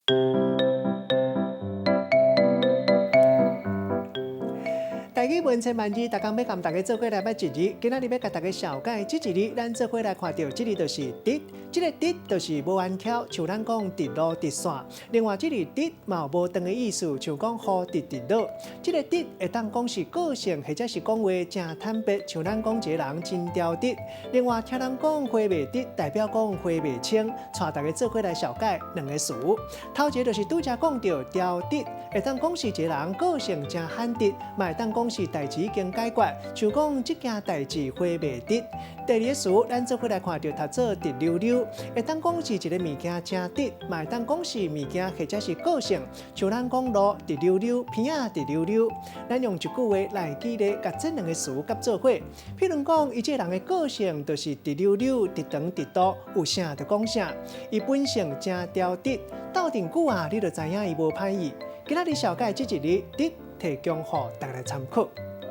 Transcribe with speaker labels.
Speaker 1: 台語文千萬字，逐工欲共大家做伙來捌一字。今仔日欲共大家紹介這一字，咱做伙來看著，這字就是直。這个直就是無彎曲，像咱講直路直線。另外，這字直嘛有無長的意思，像講雨直直落。這个直會當講是個性，或者是講話誠坦白，像咱講一个人真刁直。另外，聽人講花袂直，代表講花袂清。帶大家做伙來紹介兩个詞。頭一个就是拄才講著刁直，會當講是一个人個性誠罕直，嘛會當講是代誌已經解決，像講這件代誌花袂直。第二个詞，咱做伙來看著讀做直溜溜，會當講是一个物件誠直，嘛會當講是物件或者是個性，像咱講路直溜溜，鼻仔直溜溜。咱用一句話來舉例，共這兩个詞佮做伙。譬如講，伊這个人的個性就是直溜溜、直腸直肚，有啥就講啥。伊本性誠刁直，鬥陣久啊，你就知影伊無歹意。今仔日紹介這一字直，提供予大家來參考。